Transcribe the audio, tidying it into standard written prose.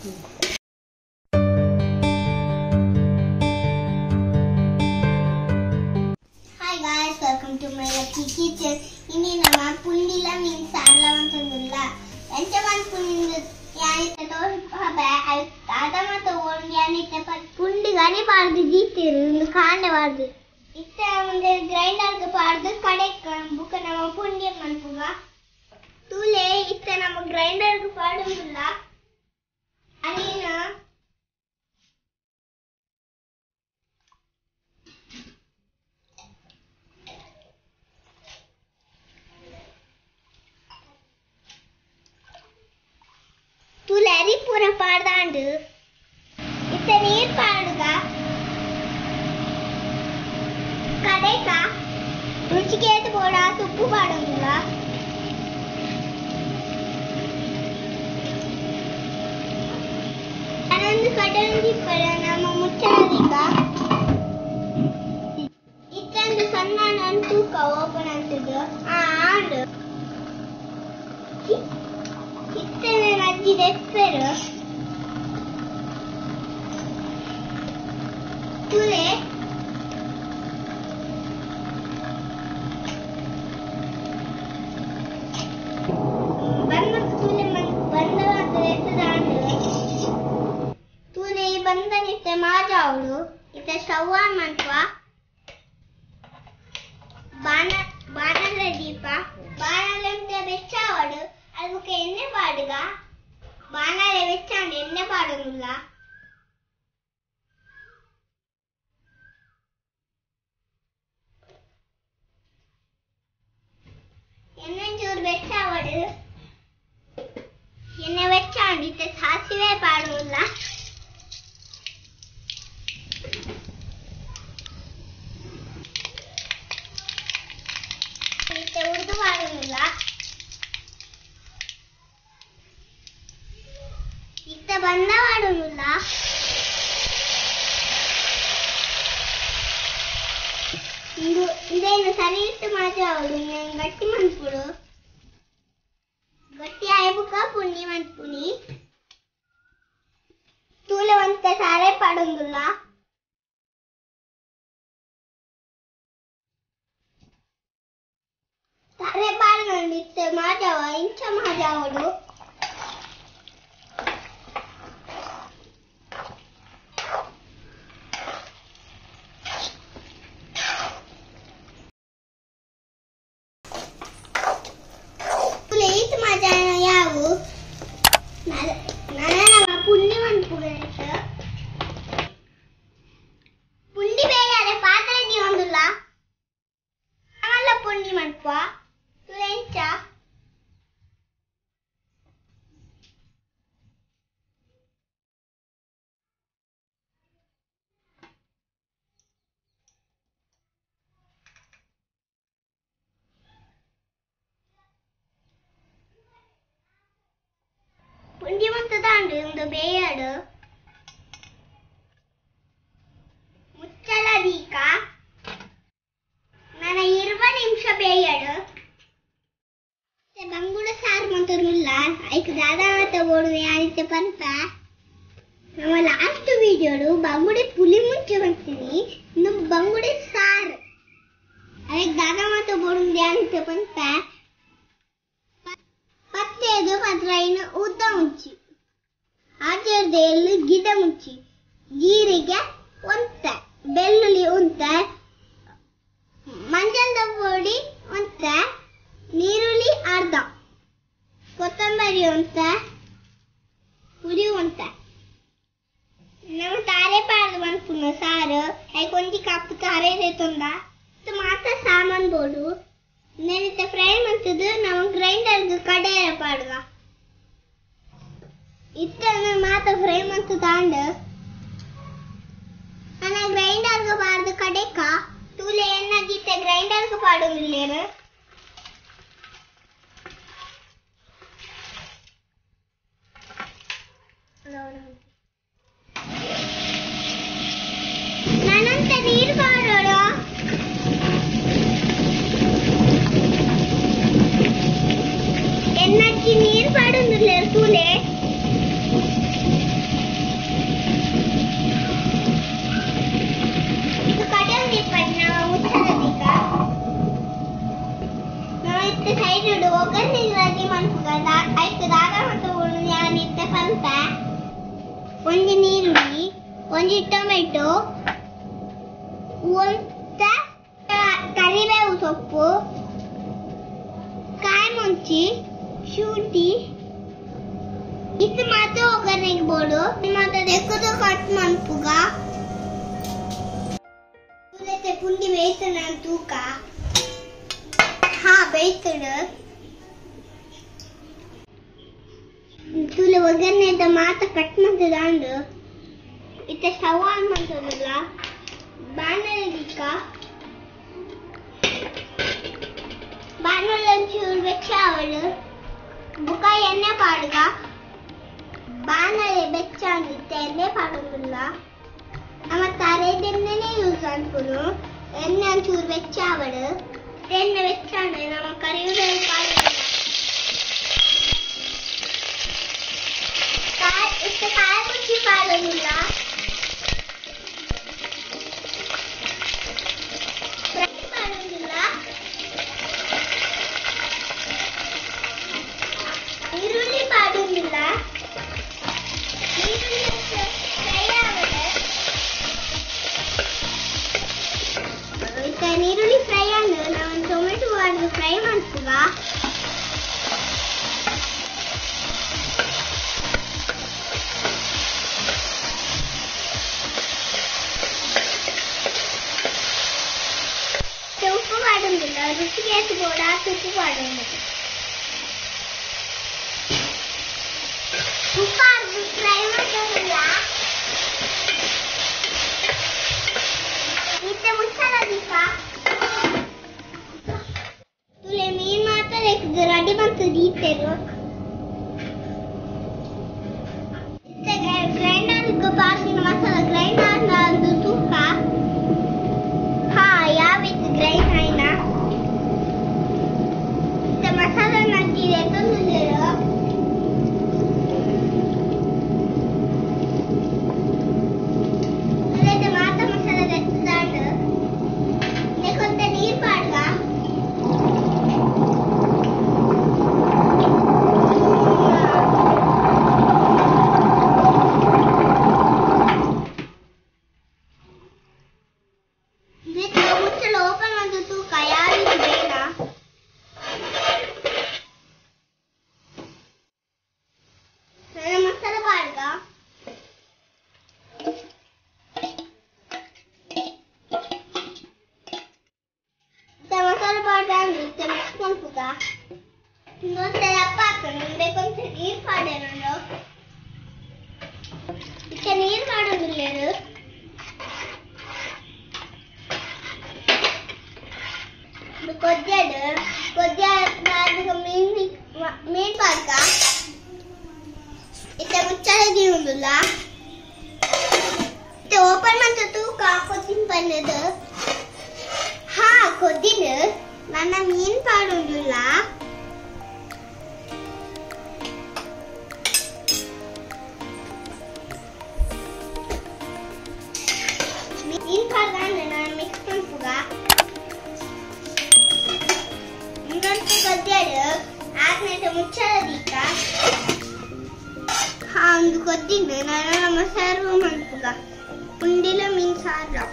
Hi guys, welcome to my lucky kitchen. ಇನಿ ನಮ್ಮ ಪುಂಡಿಲ ಮೀನ್ ಸಾರ್ಲ ಅಂತಂದಿಲ್ಲ ಎಂಚ ಮನ್ಪುಂಡು ಯಾನಿತ್ತ ತೋರ್ಪಬೆ ಅದ ಮಾತ ಓಂಡು ಯಾನಿತ್ತ ಪುಂಡಿ ಗನಿ ಪಾಡ್ದು ದೀತೆರ್ ಉಂದು ಕಾಂಡೆ ಪಾಡ್ದು ಇತ್ತೆ ಒಂದು ಗ್ರೈಂಡರ್ಗ್ ಪಾಡ್ದು ಕಡೆಕ್ ಬುಕ್ಕ ನಮ್ಮ ಪುಂಡಿ ಮನ್ಪುಗ ತೂಲೆ ಇತ್ತೆ ನಮ್ಮ ಗ್ರೈಂಡರ್ಗ್ ಪಾಡುಂದುಲ್ಲ ಅರಿನ ತೂಲೆ ಅರಿ ಪೂರ ಪಾಡ್ದಾಂಡು ಇತ್ತೆ ನೀರ್ ಪಾಡುಗ ಕಡೆಕ ರುಚಿಗೇತು ಬೋಡ ಉಪ್ಪು ಪಾಡುಂದುಲ್ಲ ಅದೊಂದು ಕಡೊಂದು ನಮ್ಮ ಮುಚ್ಚಾದಿಗ ಇತ್ತೊಂದು ಸಣ್ಣ ತೂಕ ಓಪನ್ ಅಂತದ್ದು ಆಂಡು ಇತ್ತನೆ ಅಜ್ಜಿ ದೆಪ್ಪೆರು ತೂಲೆ ಬಂದ ತೂಲೆ ಬಂದ ದೆತ್ತದಾಂಡು ತೂಲೆ ಈ ಬಂದನಿತ್ತೆ ಮಾಜಾವಡು ಇತ್ತೆ ಸ್ಟವ್ ಆನ್ ಮನ್ಪುವ ಬಾಣಲೆ ದೀಪ ಬಾಣಲೆ ಬೆಚ್ಚಾವಡು ಅದಕ್ಕೆ ಎಣ್ಣೆ ಪಾಡುಗ ಬಾಣಲೆ ಬೆಚ್ಚಾಂಡು ಎಣ್ಣೆ ಪಾಡುಂಗಿಲ್ಲ ಎಣ್ಣೆ ಚೂರು ಬೆಚ್ಚಾವಡು ಎಣ್ಣೆ ಬೆಚ್ಚಾಂಡು ಇತ್ತೆ ಸಾಸಿವೆ ಪಾಡುಂಗಿಲ್ಲ ಇತ್ತೆ ಉರ್ದು ಪಾಡುಂಗಿಲ್ಲ ಇತ್ತೆ ಬಂದ ಪಾಡುಂಗಿಲ್ಲ ಇಂದು ಇದೇನು ಸರಿ ಇಟ್ಟು ಮಾಜಾವಡು ಗಟ್ಟಿ ಮನ್ಪುಡು ಗಟ್ಟಿ ಆಯಬುಕ ಪುಂಡಿ ಮನ್ಪುನಿ ತೂಲೆ ಒಂತೆ ಸಾರೆ ಪಾಡುಂಗಿಲ್ಲ ಸಾರೆ ಪಾಡುಂಡು ಇತ್ತೆ ಮಾಜಾವ ಇಂಚ ಮಾಜಾವಡು ಈತ್ ಮಾಜಾನ ಯಾವು ನಮ್ಮ ಪುಂಡಿ ಮನ್ಪುಗ ಪುಂಡಿ ಬೇಯಾರೆ ಪಾತ್ರೆ ದೀವೊಂದುಲ್ಲ ಮಲ್ಲ ಪುಂಡಿ ಮನ್ಪುವ ತೂಲೆ ಎಂಚ ಪುಂಡಿ ಮಂತದಾಂಡು ಇಂದು ಬೇಯಾಡು ಮುಚ್ಚಲ ದೀಕ ನನ್ನ 20 ನಿಮಿಷ ಬೇಯಾಡು ಬಂಗುಡ ಸಾರು ಮಂತರುಲ್ಲ ಐಕ್ ದಾದಾ ಮಾತ ಬೋಡು ಯಾರಿತ್ತೆ ಪನ್ಪ ನಮ್ಮ ಲಾಸ್ಟ್ ವಿಡಿಯೋಡು ಬಂಗುಡೆ ಪುಲಿ ಮುಂಚೆ ಬಂತೀನಿ ಇನ್ನು ಬಂಗುಡೆ ಸಾರು ಅದಕ್ಕೆ ದಾದಾ ಮಾತ ಬೋಡು ಯಾರಿತ್ತೆ ಪನ್ಪ ಪತ್ತೇದು ಪದ್ರೈನು ಉದ್ದ ಮುಂಚಿ ಆಚೆರ್ದ ಎಳ್ಳು ಗಿಡ ಮುಂಚಿ ಜೀರಿಗೆ ಒಂತ ಬೆಳ್ಳುಳ್ಳಿ ಉಂತ ಮಂಜಲ್ದ ಪೊಡಿ ಒಂತ ನೀರುಳ್ಳಿ ಅರ್ಧ ಕೊತ್ತಂಬರಿ ಒಂತ ಪುಡಿ ಒಂತ ನಮ್ಮ ತಾರೆ ಪಾಡ್ದು ಮನ್ಪುನ ಸಾರು ಐಕ್ ಒಂಜಿ ಕಪ್ ತಾರೆ ತಂದ ಮಾತ ಸಾಮಾನು ಬೋಡು ನೆನಿತ ಫ್ರೈ ಮಂತದ್ದು ನಾವು ಗ್ರೈಂಡರ್ಗೆ ಕಡೆಯ ಪಾಡುವ ಇತ್ತ ಮಾತ ಫ್ರೈ ಮಂತು ತಾಂಡು ನನ್ನ ಗ್ರೈಂಡರ್ಗೆ ಪಾಡ್ದು ಕಡೆಕ ತೂಲೆ ಎಣ್ಣಗಿತ್ತೆ ಗ್ರೈಂಡರ್ಗೆ ಪಾಡುಂಗಿಲ್ಲೇನು ನಾನಂತ ನೀರು ಪಾಡೋಣ ಎನ್ನಚ್ಚಿ ನೀರು ಪಾಡುಂದಿಲ್ಲ ತೂಲೆ ಚಪ್ಪೆ, ಒಂಜಿ ನೀರುಳ್ಳಿ, ಒಂಜಿ ಟೊಮೆಟೊ, ಒಂತ ಕರಿಬೇವು ಸೊಪ್ಪು, ಕಾಯಿ ಮುಂಚಿ, ಶುಂಠಿ. ಇದು ಮಾತ್ರ ಒಗ್ಗರಣೆಗೆ ಬೋಡು. ಮಾತ್ರ ದೆಕ್ಕದ ಕಟ್ ಮನ್ಪುಗ. ಪುಂಡಿ ಬೇಯ್ತಣ ತೂಕ. ಹಾ ಬೇಯ್ತಡು. ತುಲೆ ಒಗ್ಗರಣೆದ ಮಾತ್ರ ಕಟ್ ಮಾಡ್ತದಾಂಡು. ಇತ್ತ ಸ್ಟವ್ ಆನ್ ಮಾಡ್ತದಲ್ಲ, ಬಾಣಲೆ ದಿಕ್ಕ. ಬಾಣಲೆ ಒಂಚೂರು ಬೆಚ್ಚ ಅವಳು ಬುಕ್ಕ ಎಣ್ಣೆ ಪಾಡುಗ. ಬಾಣಲೆ ಬೆಚ್ಚ ಅಂದಿತ್ತೆ ಎಣ್ಣೆ ಪಾಡೋದಿಲ್ಲ. ನಮ್ಮ ತರೆದೆಣ್ಣೆನೇ ಯೂಸ್ ಅನ್ಪುನು. ಎಣ್ಣೆ ಒಂಚೂರು ಬೆಚ್ಚ ಅವಳು. ಎಣ್ಣೆ ಬೆಚ್ಚ ಅಂದ್ರೆ ನಮ್ಮ ಕರಿಬೇವು ಪಾಡೋದಿಲ್ಲ. ಇಷ್ಟ ಕಾಯಿ ಮುಂಚಿ ಪಾಡೋದಿಲ್ಲ. ಪಾಡೋದಿಲ್ಲ. ಈರುಳ್ಳಿ ಪಾಡೋದಿಲ್ಲ. ಈರುಳ್ಳಿ ಫ್ರೈ ಆಗುತ್ತೆ. ನೀರುಳ್ಳಿ ಫ್ರೈ ಅಂದ್ರೆ ನಾವು ಟೊಮೆಟೊ ಮಾಡಿ ಫ್ರೈ ಮಾಡ್ತೀವ. ಉಪ್ಪು ಪಾಡೋದಿಲ್ಲ. ರುಚಿಗೆ ಬೋಡ ಉಪ್ಪು ಪಾಡೋದಿಲ್ಲ. ಉಪ್ಪು ಫ್ರೈ ಮಾಡೋದಿಲ್ಲ. ಇತ್ತೆ ಮುಚ್ಚಲ ದೀಪ. ತುಲೆ ಮೀನ್ ಮಾತ್ರ ರೆಡಿ ಬಂತು ದೀತೆರು. ಇತ್ತೆ ಗ್ರೈಂಡರ್ ಪಾಡಿನ ಮಸಾಲ ಗ್ರೈಂಡರ್ ಒಂದು ತೂಕ. ಹಾ ಯಾವ ಗ್ರೈಂಡ್ ಆಯ್ನ. ಇತ್ತೆ ಮಸಾಲ ನಗ್ಗಿದೆ ತಂದಿದ್ದೇರು. ಮಾತ ಮಸಾಲ ತೆತ್ತಾಂಡು. కొంత నీరు పాడుగా. ಮುಚ್ಚಲು ಓಪನ್ ಒಂದು ತೂಕ ಯಾವ ಬೇಡ. ಮಸಾಲ ಪಾಡ್ಗ. ಮಸಾಲ ಪೌಡರ್ ಮಿಕ್ಸ್ ಮನ್ಪುಗ. ಇನ್ನೊಂದು ದಪ್ಪ ಹಾಕೊಂಡು కొంచెం ನೀರು ಪಾಡೇನು. ಇತ್ತ ನೀರು ಪಾಡೋದಿಲ್ಲೇನು. ಕೊದ್ಯಾಡು ಕೊದ್ಯಾಡ ಮೀನ್ ಮೀನ್ ಪಾಡ್ಕ. ಇತ್ತ ಮುಚ್ಚಳಗಿ ಉಂಡುಲ್ಲ. ಇತ್ತ ಓಪನ್ ಮಂತ ತೂಕ ಕೊದ್ದಿನ ಬಂದದು. ಹಾ ಕೊದ್ದಿನ ನನ್ನ ಮೀನ್ ಪಾಡುಂಡುಲ್ಲ. ಮೀನ್ ಪಾಡ್ದಾಂಡು ನಾನು ಮಿಕ್ಸ್ ಮನ್ಪುಗ. ಇನ್ನೊಂದು ಕೊದ್ಯಾಡು ಆದ್ಮೇಲೆ ಮುಚ್ಚಳ ದೀಕ. ಹಾ ಒಂದು ಕೊದ್ದಿನ ನಾನು ನಮ್ಮ ಸರ್ವ್ ಮನ್ಪುಗ. ಪುಂಡಿಲ ಮೀನ್ ಸಾರು.